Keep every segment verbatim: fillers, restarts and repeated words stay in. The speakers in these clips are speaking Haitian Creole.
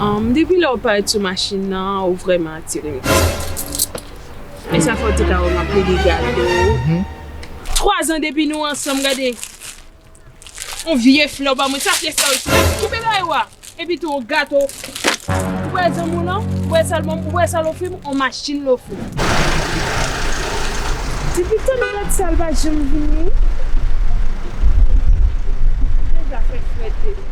Um, depi lè w parèt sou machin nan, ou vrèman atire m. E sa fè w te ka wè m ap pede gade w. Twa zan depi nou ansanm, gade. Yon vye flè w ba mwen, sa vye flè w isi la. Ki bagay ou a? Epi tou yon gato. Ou wè zanmi w lan, ou wè sa l ban m, ou wè sa l ofri m, yon machin l ofri m. Depi tann dat sa l pa janm vini. Deja fè frèt deja.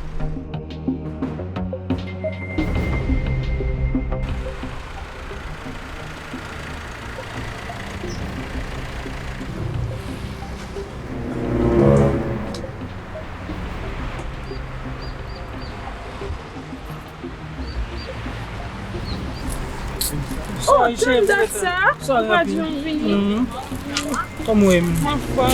Oh, tann dat sa, ou pa janm vini. Kòman w ye menm? M anfòm.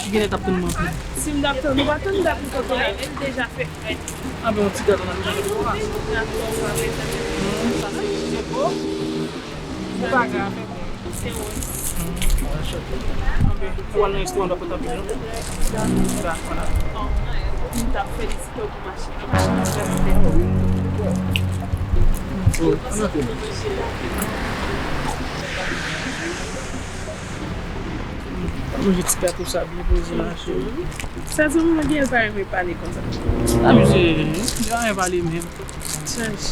Genlè t ap tann mwen anpil. Si m t ap tann ou, pa tann dat ou kanpe la, li deja fè frèt. Anben yon ti gato nan mitan nou. Gato, sa fè frèt. Sa fè frèt. Se pa grav. Se wè. Anben, ou al nan restoran, w ap pran anpil, non? Dakò, dakò. M t ap felisite w pou machin. Manje ti gato sa byen poze la, cheri. Sa zanmi mwen gen, l pa renmen pale konsa. A, misye, li pa renmen pale menm. Chans.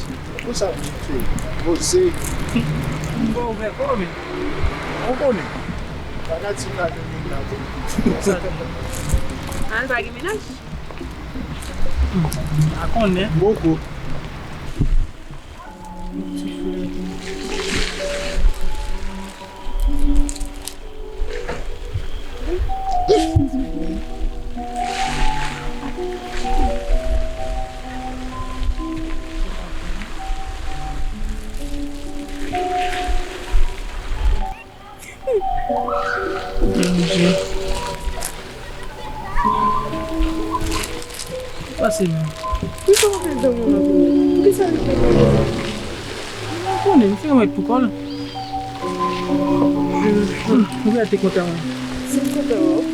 Konsa, misye, poze. M pa ouvè kò, men. Ou konnen. Bagay ti la gen moun la tou. Sa di. A, l pa gen mennaj? A konnen. Boko. Bondye. Pase menm. Poukisa w ap fè zanmi w nan kou? Poukisa l fè zanmi w? M pa konnen, m fè yon mèt pou kò l. Ou genlè te kontan wè. Si m kontan wè w.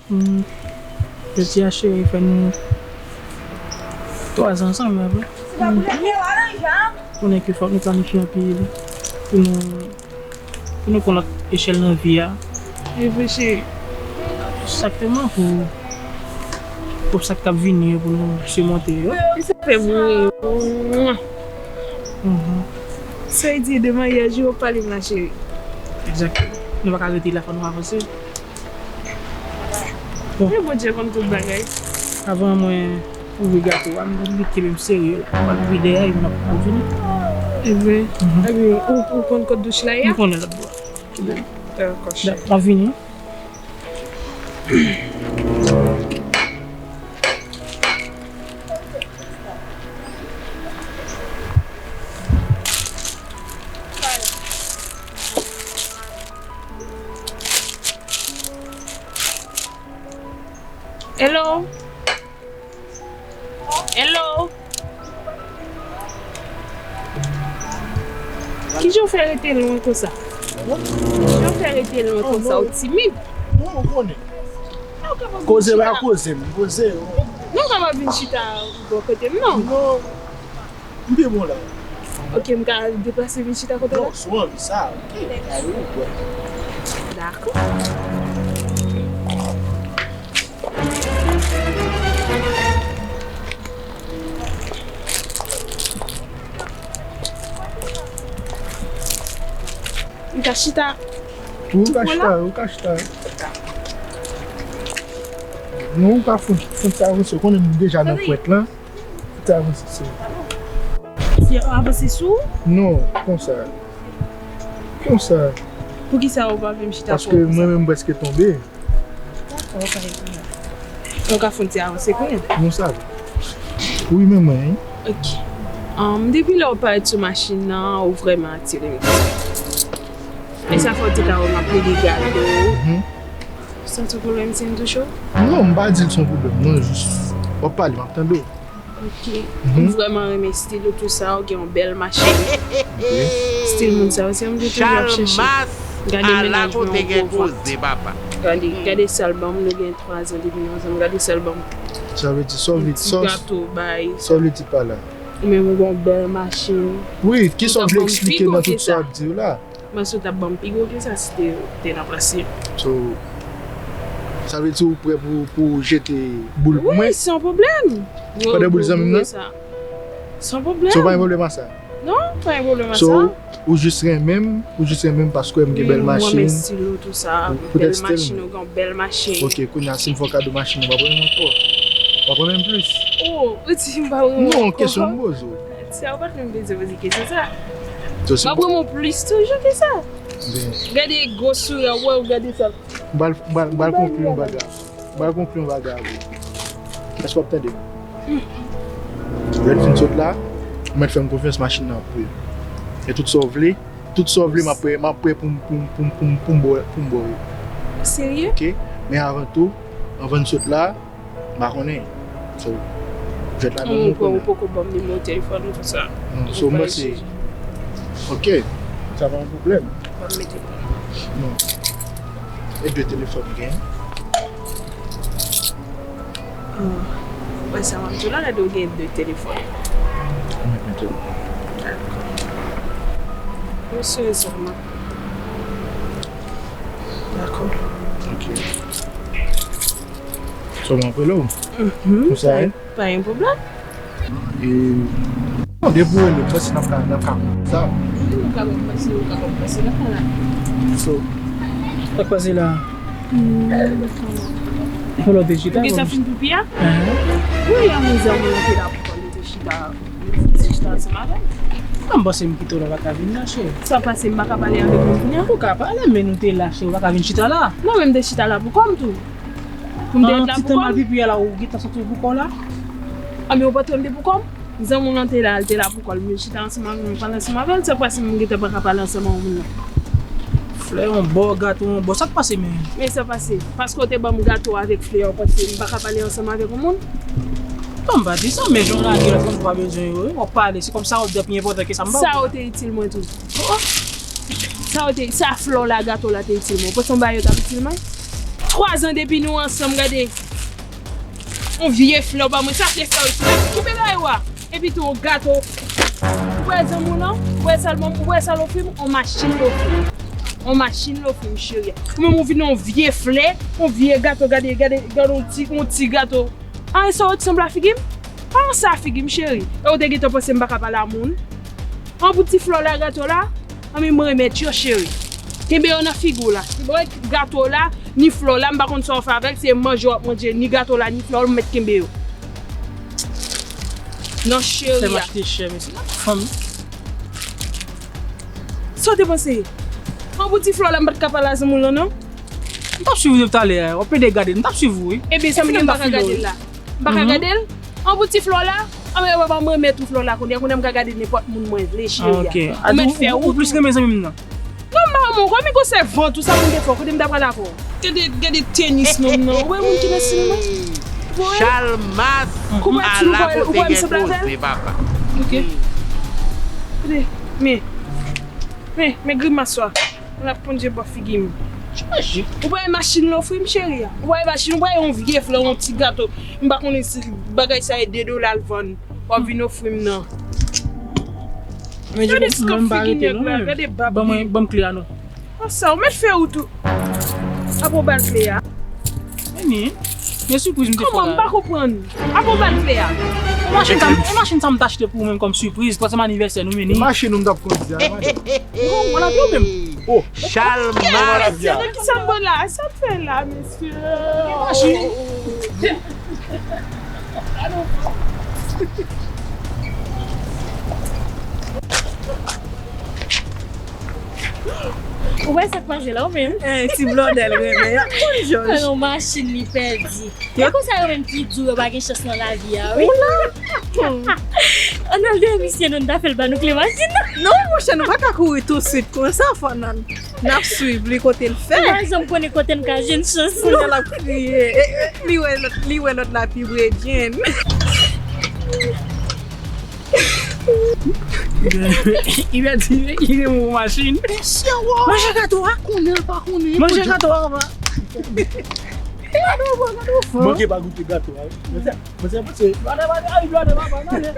Hmm. Jodi a, cheri, fè nou twa zan ansanm, pa vre? Hmm. Konnen ke fòk nou planifye anpil pou nou, pou nou pran lòt echèl nan vi a. E vre, cheri. Egzakteman, pou, pou sa k ap vini yo, pou nou simonte yo. Sa fè m ri. Mhm. Sa vle di de maryaj yo, pale m la, cheri. Egzakteman. Nou pa ka rete la, fò nou avanse. Bon. Men Bondye konn tout bagay. Avan mwen ouvri gato a, m oblije kenbe m serye la. M pral vide a, epi m ap, m ap vini. Ebyen, mhm, ebyen, ou, ou konn kot douch la ye a? M konnen lòt bò. Dakò, cheri. M ap vini. Hello? Hello? Kijan w fè rete lwen konsa? Kijan w fè rete lwen konsa? Ou timid? Non, ou konnen. Koze pa koze, m poze. Non, ou kapab vin chita bò kote m, non? Non. M pi bon la. Ok, m ka deplase vin chita kote w la? Non, si w anvi sa, ok. Gade ou kwè. Dakò. M ka chita. Wi, ou ka chita, ou ka chita. Non, ou ka fout, fout sa avanse. Ou konnen nou deja nan pwent lan. Fout sa avanse, se. Se avanse sou? Non, konsa. Konsa. Poukisa ou pa vle m chita? Paske mwen menm m prèske tonbe. Ok. Nou ka fè yon ti avanse kounye a. Nou sa. Wi, men mwen, wi. Ok. Um, depi lè w parèt sou machin nan, ou vrèman atire m. E sa fè w te ka wè m ap plede gade w. Mhm. Sa se yon pwoblèm si m touche w? Non, m pa di l se yon pwoblèm. Non, jis, w ap pale, m ap tande w. Ok. Mhm. M vrèman renmen estil ou, tou sa, ou gen yon bèl machin. Ok. Estil moun sa yo, se moun ki toujou ap chèche. Gade mennaj mwen, yon gwo vant. Gade, gade sa l ban m, nou gen twa zan depi nou ansanm, gade sa l ban m. Sa vle di, sa w vle, yon ti gato bay. Sa w vle di pa la? Ou menm ou gen yon bèl machin. Wi, kisa w vle eksplike nan tout sa w ap di yo la? Mwen si w t ap ban m pi gwo ke sa si te, te nan plas li. So, sa vle di ou prè pou, pou jete boul pou mwen? Wi, san pwoblèm. Pandan boul zanmi m nan? San pwoblèm. So, pa gen pwoblèm a sa? Non, pa gen pwoblèm a sa. So, ou jis renmen m, ou jis renmen m paske m gen bèl machin. Wi, m renmen estil ou, tou sa. Bèl machin, ou gen yon bèl machin. Ok, kounye a, si m fè w kado machin nan, w ap renmen m ankò? W ap renmen m plis? Oh, ou di m pa renmen w ankò? Non, kesyon m poze w. Sa ou pa t menm bezwen poze kesyon sa. M ap renmen w plis toujou ke sa. Gade gwo souri a, w gade sa. M pral, m pral, m pral konkli yon bagay. M pral konkli yon bagay avè w. Èske w ap tande m? Lè n fin sot la, ou mèt fè m konfyans, machin nan ap pou ou. E tout sa w vle, tout sa w vle, m ap prè, m ap prè pou m, pou m, pou m, pou m, pou m ba w, pou m ba w yo. Serye? Ok? Men avan tou, anvan n sot la, m pa konnen. So, jwèt la nan men w kounye a. Ou poko ban m nimewo telefòn ou, tout sa. Non, so, mwen se, ok, sa pa yon pwoblèm. Ban m mete. Non. E de telefòn gen. Ah, wè sa w ap di w la, gade w gen de telefòn. Mwen gen telefòn. Dakò. Mesye, sa m ap Dakò. Ok. So, mwen ap rele w? Mhm. Konsa, pa gen pwoblèm. E, bon, depi w rele m, m panse n ap ka, n ap ka konn sa. Wi, nou ka konn panse, nou ka konn panse, n ap ka la. So, sa k pase la? Hmm. Fò lè w te chita. Ou gentan fin pipi a? Wi, a mizè, mwen te la pou nou te chita. Mwen te chita ansanm avè l. Kòman m panse m kite w la, w pa ka vin la, cheri? Sa pase, m pa ka pale avèk moun kounye a? Ou ka pale, men nou te la, cheri, ou pa ka vin chita la. Non, men m te chita la pou kò m tou. Pou m te ret la pou kò m. An, ti tan mal pipi a la, ou gentan soti pou kò w la? A, men ou panse m te pou kò m? Zanmi w lan te la, l te la pou kò l, m vin chita ansanm avè l, m pale ansanm avè l, sa pase m gentan pa ka pale ansanm ak yon moun nan? Flè yon bò, gato yon bò, sa k pase menm? Men sa pase, paske w te ban m gato avèk flè a, ou panse m pa ka pale ansanm avèk yon moun? Non, m pa di sa, men jan w lage la, fanm pa bezwen yo, wi, w ap pale, se kòm sa w ap di a pi enpòtan ke sa m ba w. Sa yo te itil mwen tou. Oh, oh. Sa yo te, sa flè w la, gato w la te itil mwen. Ou panse yon bagay yo t ap itil mwen? Twa zan depi nou ansanm, gade. Yon vye flè w ba mwen, sa se flè w itil la. Koupe bagay ou a. Epi tou yon gato. Ou wè zanmi w lan, ou wè sa l ban m, ou wè sa l ofri m, yon machin l ofri m. Yon machin l ofri m, cheri. Ou menm ou vin yon vye flè, yon vye gato, gade, gade, gade yon ti, yon ti gato. An, sa w sanble a figi m? Pa yon sa figi m, cheri. E ou te gentan panse m pa ka pale a moun? An, pou ti flè w la, gato w la, an, men mwen remèt yo, cheri. Kenbe yo nan figi w la. Kenbe w gato w la, ni flè w la, m pa konn sa w fè avè l, se manje w ap manje, ni gato w la, ni flè w, m mèt kenbe yo. Non, cheri a. Sa m achte chè, mesye. Fanm. Sa w te panse? An, pou ti flè w la, m pa t ka pale a zanmi w lan, non? M t ap swiv ou depi talè a, w ap plede gade m, m t ap swiv ou, wi. Ebyen, sa m gen, m pa ka gade l la. M pa ka gade l? An, pou ti flè w la, an, men papa m remèt ou flè w la kounye a, kounye a m ka gade nenpòt moun mwen vle, cheri a. Ou mèt fè wout ou. Ou plis renmen zanmi m nan? Non, m pa renmen w ankò, men gwo sèvant ou, sa pou m te fè w, kote m ta pral avè w? Gade, gade tenis nonm nan, ou wè moun ki nan stil mwen? Ou wè? Chalmas. Kouman ti ou wè, ou wè m sanble avè l? Ok. Gade, men, men, men grimas ou a. L ap pondye bò figi m. Ou pa wè machin l ofri m, cheri a? Ou pa wè machin, ou pa wè yon vye flè, yon ti gato. M pa konnen si bagay sa e de dola l vann. W ap vin ofri m nan. Gade skòp figi nèg la, gade bab li. Ban m kle a non. Konsa, ou mèt fè wout ou. Apa w ba l kle a? Vini. Men sipriz m te fè la. Kòman? M pa konprann. Apa w ba l kle a? E machin sa, e machin sa m t achte pou ou menm kòm sipriz, twazyèm anivèsè nou, Meni. E machin ou m t ap kondui a, madanm. Ou konprann avè w menm? Oh. Chalmas. Kisa m bon la? Sa m fè la, mesye? E machin. Ou wè sa k pase la, ou menm? Eh, ti blòdè l renmen. Konn jòj. Nan yon machin li pèdi. E konsa yo menm ki di w yo pa gen chans nan lavi a, wi. Ann al dèyè misye, nou, n ta fè l ba nou kle machin nan. Non, monchè, nou pa ka kouri tousuit konsa, fò n, n ap swiv li kote l fè. Ou pa janm konnen kote n ka jwenn chans, non. Kounye a l ap kriye. E, e, li wè lòt, li wè lòt la pi pre Jenn. Li pèdi, li gen yon machin. Mesye, wa. Manje gato a. Konnen l pa konnen. Manje gato a, papa. Gade w, gade w, fan. Manke pa goute gato a, wi. Mesye, mesye, mesye. Blòdè, blòdè, ay, blòdè, papa, blòdè.